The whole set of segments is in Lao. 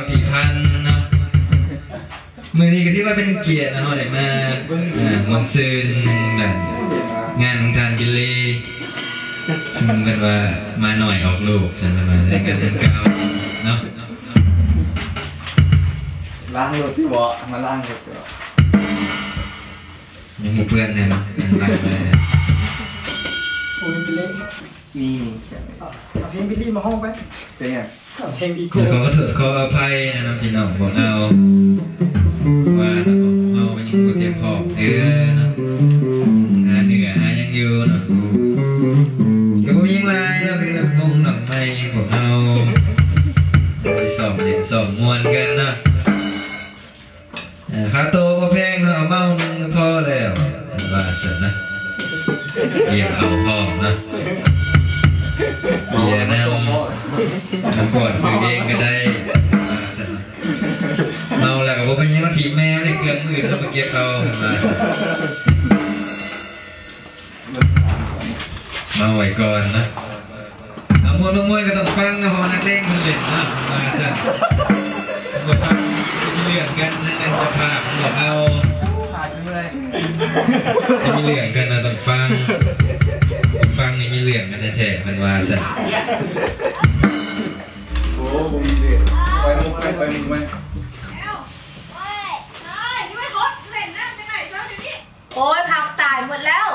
ພິພັນເນາະ ມື້ນີ້ກໍຖືວ່າເປັນກຽດເນາະ ເຮົາໄດ້ມາ ເອີ ມ່ວນຊື່ນກັບງານຂອງທ່ານບິລລີ ເພິ່ນວ່າມາໜ້ອຍອອກລູກ ຊັ້ນວ່າແລະກັນອັນເກົ່າເນາະ ລ້າງລົດຕິເບາະ ມາລ້າງລົດຕິເບາະ ຍັງບໍ່ເປື້ອນແນ່ເນາະ ລ້າງເລີຍ ໂອ້ຍ ບິລລີ ນີ້ ເອົາເພງບິລລີມາຮ້ອງໄປ ເປັນຫຍັງ? ເອົາເພງບີໂກ້ ຂໍໂທດຂໍອະໄພນະພີ່ນ້ອງພວກເຮົາ ວ່າພວກເຮົາກໍຍັງບໍ່ຕຽມພ້ອມເທື່ອເນາະ ຫາເນື້ອຫາຫຍັງຢູ່ເນາະ ກໍບໍ່ມີຫຍັງຫຼາຍເນາະ ກໍຄືວົງນ້ອງໃໝ່ພວກເຮົາໄປຊ້ອມຫຼິ້ນຊ້ອມມ່ວນກັນເນາະ. ເອີ ຄ່າໂຕບໍ່ແພງເນາະ ເອົາເມົ້າໜຶ່ງກໍພໍແລ້ວ ວ່າຊັ້ນນະ ລ້ຽງເຂົ້າພ້ອມເນາະ ເບຍນຳ ນ້ຳກອດຊື້ເອງກໍໄດ້ ວ່າຊັ້ນນະ ເມົາແລ້ວກໍບໍ່ເປັນຫຍັງ ມາຖີບແມ່ໄດ້ ເຄື່ອງອື່ນເຮົາໄປເກັບເອົາ ວ່າຊັ້ນ ເມົາໄວ້ກ່ອນນະ. ເອົາ ມ່ວນບໍ່ມ່ວນກໍຕ້ອງຟັງເນາະ ເພາະວ່ານັກເລງເພິ່ນຫຼິ້ນເນາະ ວ່າຊັ້ນ ບໍ່ຟັງຊິມີເລື່ອງກັນ ທາງນັ້ນເຈົ້າພາບພວກເຮົາ ຊິມີເລື່ອງກັນເນາະ ຕ້ອງຟັງ ຟັງນີ້ມີເລື່ອງກັນແທ້ໆ ເພິ່ນວ່າຊັ້ນ. ໂອ້ ບໍ່ມີເດ ໄປມຸກໄປ ໄປມຸກໄປ. ໂອ້ຍ ຜັກຕາຍໝົດແລ້ວ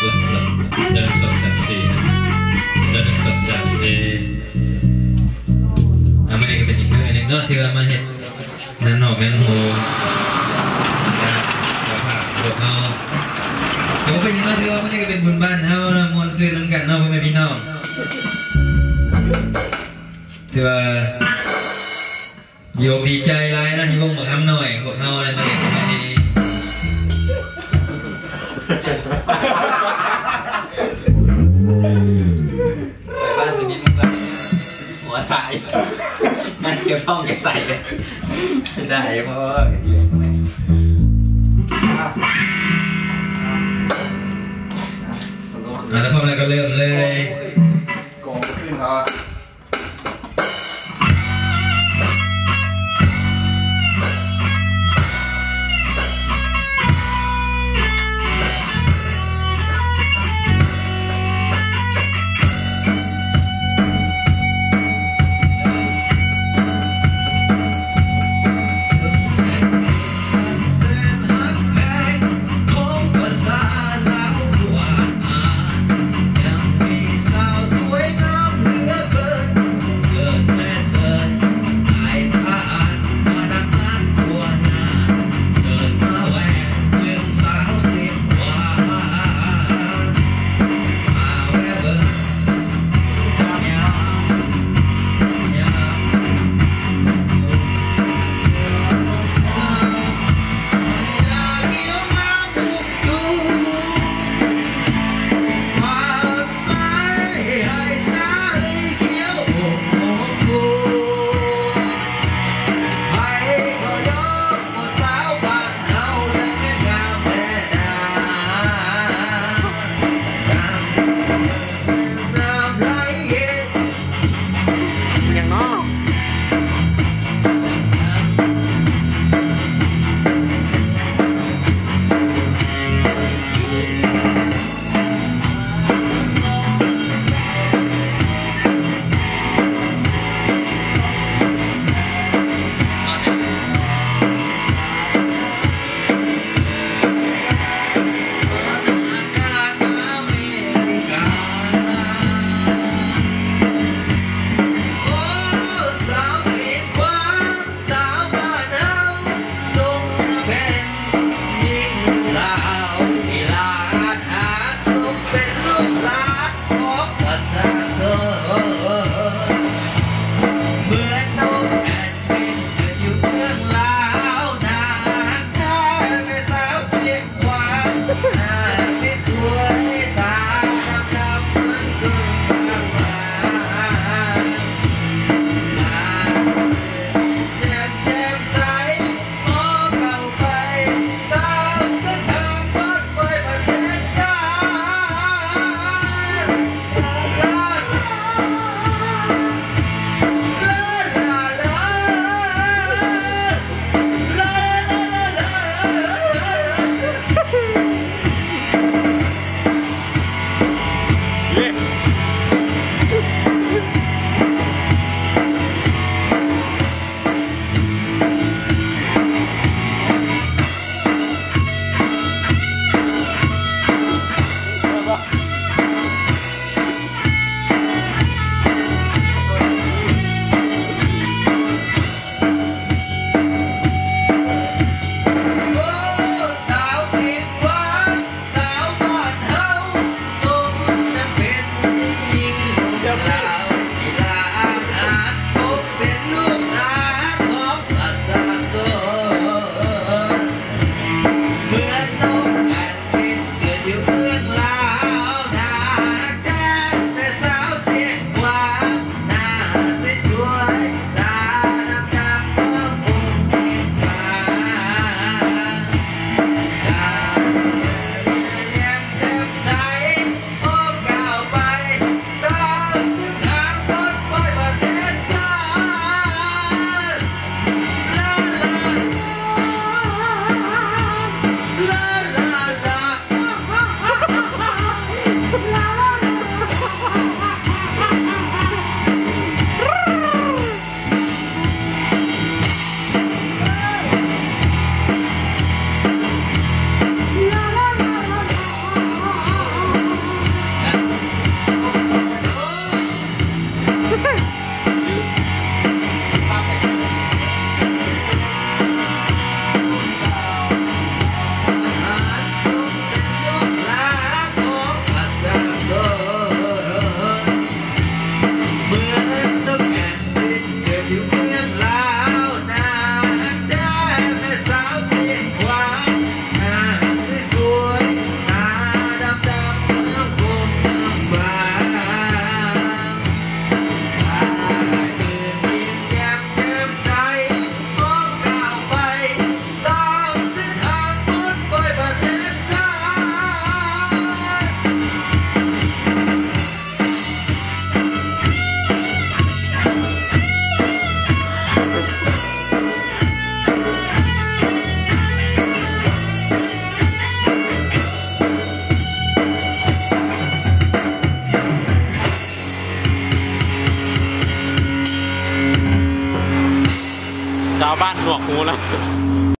ເດີ ເດີ ໜຶ່ງ ສອງ ສາມ ສີ່ ເດີ ໜຶ່ງ ສອງ ສາມ ສີ່ ອ່າ ມື້ນີ້ກໍເປັນອີກມື້ໜຶ່ງເນາະ ທີ່ວ່າມາເຮັດ ນັ້ນອອກນັ້ນໂຮ ເຈົ້າພາບພວກເຮົາ ກໍບໍ່ເປັນຫຍັງເນາະ ຖືວ່າມື້ນີ້ກໍເປັນບຸນບ້ານເຮົາເນາະ ມ່ວນຊື່ນນຳກັນເນາະ ພໍ່ແມ່ພີ່ນ້ອງ ຖືວ່າດີອົກດີໃຈຫຼາຍເນາະ ທີ່ວົງບັກຫຳນ້ອຍພວກເຮົາໄດ້ມາຫຼິ້ນມື້ນີ້ ໄປບ້ານສຸນິດ ຫົວສາຍ ມັນເກັບທ້ອງເກັບໄສ້ເລີຍ ໄດ້ບໍ່? ອ່າ ຖ້າພ້ອມແລ້ວກໍເລີ່ມເລີຍ.